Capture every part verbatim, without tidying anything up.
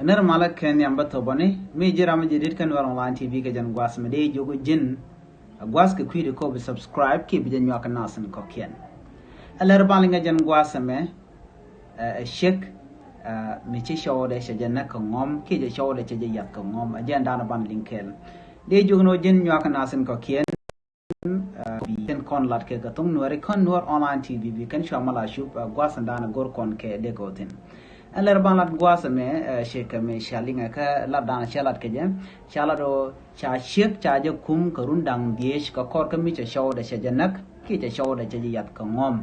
Nɛr malä kɛ nhiam bä thopani mi ji̱ ram mi ji̱ dit kä Nuɛr Online T V kɛ jɛn gua̱a̱th mi dee jiök ji̱n. Ɛ gua̱a̱th kɛ kui̱di kɔ bi subscribe kiɛ bi jɛ nyuak kɛ nath in kɔ̱kiɛn. Ɛ lɛr ban liŋ kɛ jɛn gua̱a̱th ɛmɛ. Ɛ ciek mi ci cɔwdɛ cɛ jɛ näk kɛ ŋɔm kiɛ jɛ cɔwdɛ cɛ jɛ yath kɛ ŋɔm, ɛ jɛn da̱a̱n ban liŋ kɛɛl. Dee jiök ni wä ji̱n nyuak kɛ nath in kɔ̱kiɛn. Bi kɛn kɔn lat kɛ kɛ thoŋ Nuɛri kɔn Nuɛr Online T V bi kɛn cua mal a cup, ɛ gua̱a̱th in da̱a̱n go̱r kɔn kɛ dee kɛ wä thi̱n. Ɛn lɛr ban lat gua̱a̱th ɛmɛ, ɛ ciek kɛ mi cia liŋɛ kä lat da̱a̱n cia lat kɛ jɛ. Ca lat ɔ ca ciek ca jɛ kum kɛ run da̱ŋ dhieec kɛ kɔr kä mi cɛ cɔwdɛ cɛ jɛ näk kiɛ cɛ cɔwdɛ cɛ jɛ yath kɛ ŋɔm.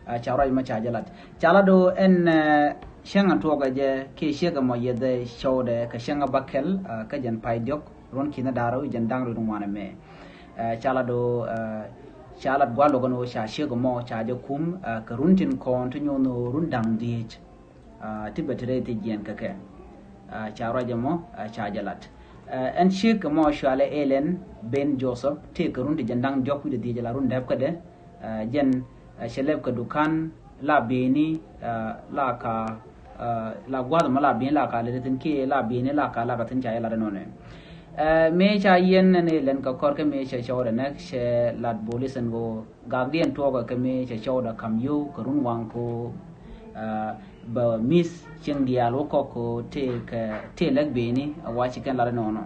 Ɛ ca ruac mɔ ca jɛ lat. Ca lat ɔ ɛn, ɛ cäŋ ɛn tuɔɔkɛ jɛ kiɛ ciek ɛmɔ yɛthɛ cɔwdɛ kɛ cäŋ ɛ bäkɛl, ɛ kä jɛn pay diɔ̱k run ki̱n da̱rä wi̱c jɛn da̱ŋ run ŋuan ɛmɛ. Ɛ ca lat ɔ, ɛ ca lat gua̱a̱th luɔk ɛn ɣöö ca ciek ɛmɔ ca jɛ kum, ɛ kɛ run tin kɔn ti nyuɔ̱n ɣöö run da̱ŋ dhieec. Ɛ ti bɛ ti rɛy ti jiɛn kɛ kɛ. Ɛ ca ruac ɛmɔ, ɛ ca jɛ lat. Ɛ ɛn ciek ɛmɔ cualɛ Ellen Ben Joseph tëë kɛ run ti jɛn da̱ŋ diɔ̱k wi̱cdɛ dhieec la run dɛp kädɛ. Ɛ jɛn, ɛ cɛ lɛp kɛ dukan la beni, ɛ la ka, ɛ la gua̱a̱th ɛmɔ la beni la ka lɛ ti thi̱n kiɛ la beni la ka la ka thi̱n ca jɛ lat ɛnɔnɛ. Ɛ mëë ca yɛn ɛn Ellen kɛ kɔr kä mëë cɛ cɔwdɛ nɛ cɛ lat bolis ɛn ɣöö gakdiɛn tuɔɔkɛ kɛ mëë cɛ cɔwdɛ ka̱m yio̱w kɛ run waŋ ko, ɛ bɛ mi̱th cieŋ diaal wä kɔk ko tëë kɛ tëë lɛk beni ɛ wa ci kɛn lat ɛnɔnɔ.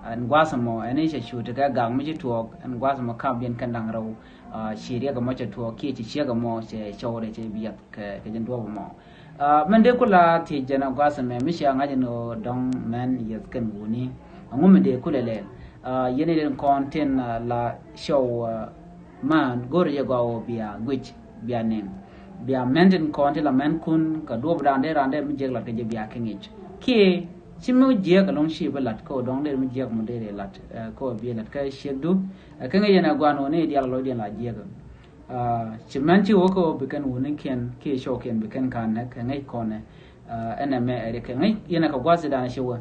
Ɛn gua̱a̱th ɛmɔ ɛn i̱ cɛ cu ti kɛ gak mi ci tuɔɔk ɛn gua̱a̱th ɛmɔ ka̱m diɛn kɛn da̱ŋ rɛw. Ɛ ci riɛk ɛmɔ cɛ tuɔɔk kiɛ ci ciek ɛmɔ cɛ cɔwdɛ cɛ bi yath kɛ kɛ jɛn duɔ̱ɔ̱p ɛmɔ. Ɛ mɛn dee kula thiec jɛn ɛ gua̱a̱th ɛmɛ mi cia ŋa̱c ɛn ɣöö dɔ̱ŋ mɛn yɛth kɛn wuni. Ɛŋu mi dee kulɛ lɛl? Ɛ yɛn i̱ den kɔn tin, ɛ la cɔw, ɛ mään go̱o̱rɛ jɛ gɔaa ɣöö bia guic bia nɛn. Bia mɛn tin kɔn tin la mɛn kun kɛ duɔ̱ɔ̱p da̱a̱n dee raan dee mi jiäk lat kɛ jɛ bia kɛ ŋic. Kiɛ ci mi jiäk ɛlɔ̱ŋ ci bi lat kä ɣöö dɔ̱ŋ dee mi jiäk mɔ dee dee lat, ɛ kä ɣöö bi lat kä ciekdu. Ɛ kä ŋic yɛn ɛ gua̱a̱n ɣöö ni diaal lɔcdiɛn la jiäk. Ɛ ci mɛn ci wä kä ɣöö bi kɛn wunikiɛn kiɛ cɔwkiɛn bi kɛn ka̱n nɛk kɛ ŋic kɔnɛ. Ɛ ɛn ɛmɛ ɛ rik kɛ ŋic yɛn ɛ kɛ gua̱a̱th i̱ da̱a̱n ci wä.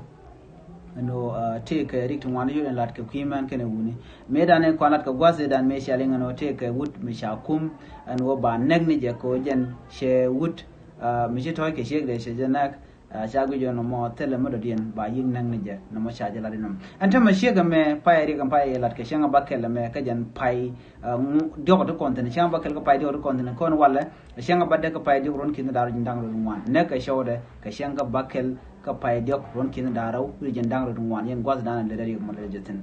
Ɛn ɣöö, ɛ tëëkɛ rik ti ŋuan i̱ yot ɛn lat kɛ kui̱ mɛn kɛnɛ wuni. Mëë da̱a̱n i̱ kuan lat kɛ gua̱a̱th i̱ da̱a̱n mëë cia liŋ ɛn ɣöö tëëkɛ wut mi ca kum ɛn ɣöö ba nɛk ni jɛ kɛ ɣöö jɛn cɛ wut, ɛ mi ci tɔ̱ɔ̱c kɛ ciek dee cɛ jɛ nɛk. Ɛ ca guic ɛn ɣöö mɔ thilɛ mi dɔ̱diɛn ba yi̱k nɛk ni jɛ nɔmɔ ca jɛ lat inɔm. Ɛn tämɛ ciek ɛmɛ pay ɛ rik ɛn pay ɛ lat kɛ cäŋ ɛ bäkɛl ɛmɛ kä jɛn pay, ɛ ŋu diɔ̱k ti kɔn thi̱n cäŋ ɛ bäkɛl kä pay diɔ̱k ti kɔn thi̱n kɔn walɛ. Ɛ cäŋ ɛ bädɛ kä pay diɔ̱k ruɔ̱n ki̱n da̱r ji̱n da̱ŋ rɛw ŋuan nɛk ɛ cɔwdɛ kɛ cäŋ kä bäkɛl kä pay diɔ̱k ruɔ̱n ki̱n da̱r rɛw wi̱c ji̱n da̱ŋ rɛw ŋuan yɛn gua̱th da̱a̱n lɛ dee rik mɔ lɛ jɛ thi̱n.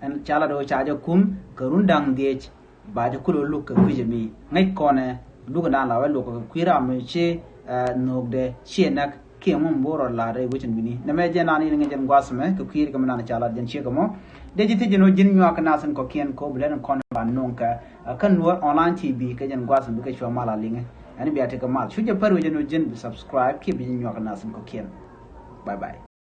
Ɛn ca lat ɣöö ca jɛ kum kɛ run da̱ŋ dhieec. Ba jɛ kulɛ luk kɛ kui̱c ɛmi ŋäc kɔnɛ luk ɛn da̱a̱n la wɛ luk kɛ kui̱ ram mi ci, ɛ nhökdɛ ciɛ näk kiɛ ŋun bo̱o̱r rɔ la̱r rɛy wecin bini nɛmɛ jɛn da̱a̱n in ŋäc jɛn gua̱th mɛ kɛ kui̱ rik ɛmi da̱a̱n ca lat jɛn ciek ɛmɔ. Dee ji̱ thiec jɛn ɣöö ji̱n nyuak kɛ nath in kɔ̱kiɛn kɛ ɣöö bi lɛn in kɔn ba no̱o̱ŋ kɛ, ɛ kä Nuɔr Online T V kɛ jɛn gua̱th in bikɛ cua mal a liŋɛ. Ɛn bia tekɛ mal cu jɛ pär wec jɛn ɣöö ji̱n bi subscribe kiɛ bi ji̱ nyuak kɛ nath in kɔ̱kiɛn. Bye bye.